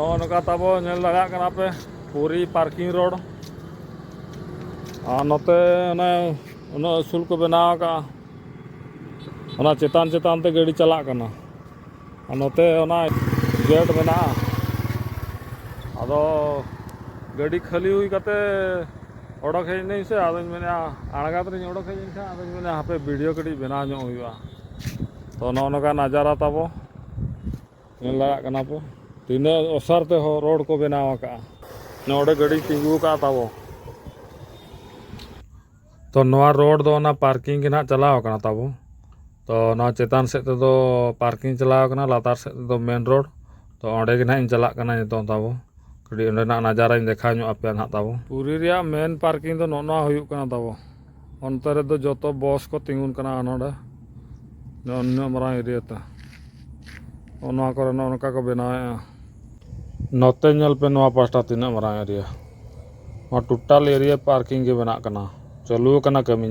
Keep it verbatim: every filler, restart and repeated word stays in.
ᱱᱚᱜᱼᱚ ᱱᱚᱝᱠᱟ ᱛᱟᱵᱚ ᱧᱮᱞ ᱫᱟᱲᱮᱭᱟᱜ ᱠᱟᱱᱟ ᱯᱮ ᱯᱩᱨᱤ parking road᱾ ᱟᱨ ᱱᱚᱛᱮ ᱚᱱᱮ ᱩᱱᱟᱹᱜ ᱩᱥᱩᱞ ᱠᱚ ᱵᱮᱱᱟᱣ ᱟᱠᱟᱫᱼᱟ, ᱚᱱᱟ ᱪᱮᱛᱟᱱ ᱪᱮᱛᱟᱱ ᱛᱮ ᱜᱟᱹᱰᱤ ᱪᱟᱞᱟᱜ ᱠᱟᱱᱟ᱾ ᱟᱨ ᱱᱚᱛᱮ ᱚᱱᱟ gate ᱢᱮᱱᱟᱜᱼᱟ᱾ ᱟᱫᱚ ᱜᱟᱹᱰᱤ ᱠᱷᱟᱹᱞᱤ ᱦᱩᱭ ᱠᱟᱛᱮ ᱚᱰᱚᱠ ᱦᱮᱡ ᱮᱱᱟᱹᱧ ᱥᱮ, ᱟᱫᱚᱧ ᱢᱮᱱᱮᱫᱼᱟ ᱟᱬᱜᱟᱛ ᱨᱤᱧ ᱚᱰᱚᱠ ᱦᱮᱡ ᱮᱱ ᱠᱷᱟᱱ, ᱟᱫᱚᱧ ᱢᱮᱱᱮᱫᱼᱟ ᱦᱟᱯᱮ video ᱠᱟᱹᱴᱤᱡ ᱵᱮᱱᱟᱣ ᱧᱚᱜ ᱦᱩᱭᱩᱜᱼᱟ᱾ ᱛᱚ ᱱᱚᱜᱼᱚ ᱱᱚᱝᱠᱟ ᱱᱟᱡᱟᱨᱟ ᱛᱟᱵᱚ᱾ ᱧᱮᱞ ᱫᱟᱲᱮᱭᱟᱜ ᱠᱟᱱᱟ ᱯᱮ ᱛᱤᱱᱟᱹᱜ ᱚᱥᱟᱨ ᱛᱮ ᱦᱚ-, road ᱠᱚ ᱵᱮᱱᱟᱣ ᱟᱠᱟᱫᱼᱟ᱾ ᱱᱚᱰᱮ ᱜᱟᱹᱰᱤ ᱛᱤᱸᱜᱩ ᱟᱠᱟᱫᱼᱟ ᱛᱟᱵᱚ᱾ ᱛᱚ ᱱᱚᱣᱟ road ᱫᱚ ᱚᱱᱟ parking ᱜᱮ ᱱᱟᱦᱟᱜ ᱪᱟᱞᱟᱣ ᱟᱠᱟᱱᱟ ᱛᱟᱵᱚ᱾ ᱛᱚ ᱱᱚᱣᱟ ᱪᱮᱛᱟᱱ ᱥᱮᱫ ᱛᱮᱫᱚ parking ᱪᱟᱞᱟᱣ ᱟᱠᱟᱱᱟ, ᱞᱟᱛᱟᱨ ᱥᱮᱫ ᱛᱮᱫᱚ main road᱾ ᱛᱚ ᱚᱸᱰᱮ ᱜᱮ ᱱᱟᱦᱟᱜ ᱤᱧ ᱪᱟᱞᱟᱜ ᱠᱟᱱᱟ ᱱᱤᱛᱚᱝ ᱛᱟᱵᱚ᱾ ᱠᱟᱹᱴᱤᱡ ᱚᱸᱰᱮᱱᱟᱜ ᱱᱟᱡᱟᱨᱟᱧ ᱫᱮᱠᱷᱟᱣ ᱧᱚᱜ ᱟᱯᱮᱭᱟ ᱱᱟᱦᱟᱜ ᱛᱟᱵᱚ᱾ ᱯᱩᱨᱤ ᱨᱮᱭᱟᱜ main parking ᱫᱚ ᱱᱚᱜᱼᱚ ᱱᱚᱣᱟ ᱦᱩᱭᱩᱜ ᱠᱟᱱᱟ ᱛᱟᱵᱚ᱾ ᱚᱱᱛᱮ ᱨᱮᱫᱚ ᱡᱚᱛᱚ bus ᱠᱚ ᱛᱤᱸᱜᱩᱱ ᱠᱟᱱᱟ ᱱᱚᱰᱮ᱾ ᱱᱚᱜᱼᱚ ᱱᱩᱱᱟᱹᱜ ᱢᱟᱨᱟᱝ area ᱛᱮ᱾ ᱱᱚᱜᱼᱚ ᱱᱚᱣᱟ ᱠᱚᱨᱮ ᱱᱚᱜᱼᱚ ᱱᱚᱝᱠᱟ ᱠᱚ ᱵᱮᱱᱟᱣᱮᱫᱼᱟ᱾ ᱱᱚᱛᱮ ᱧᱮᱞ ᱯᱮ, ᱱᱚᱣᱟ ᱯᱟᱥᱴᱟ ᱛᱤᱱᱟᱹᱜ ᱢᱟᱨᱟᱝ area᱾ ᱱᱚᱣᱟ total area parking ᱜᱮ ᱵᱮᱱᱟᱜ ᱠᱟᱱᱟ᱾ ᱪᱟᱹᱞᱩ ᱟᱠᱟᱱᱟ ᱠᱟᱹᱢᱤ᱾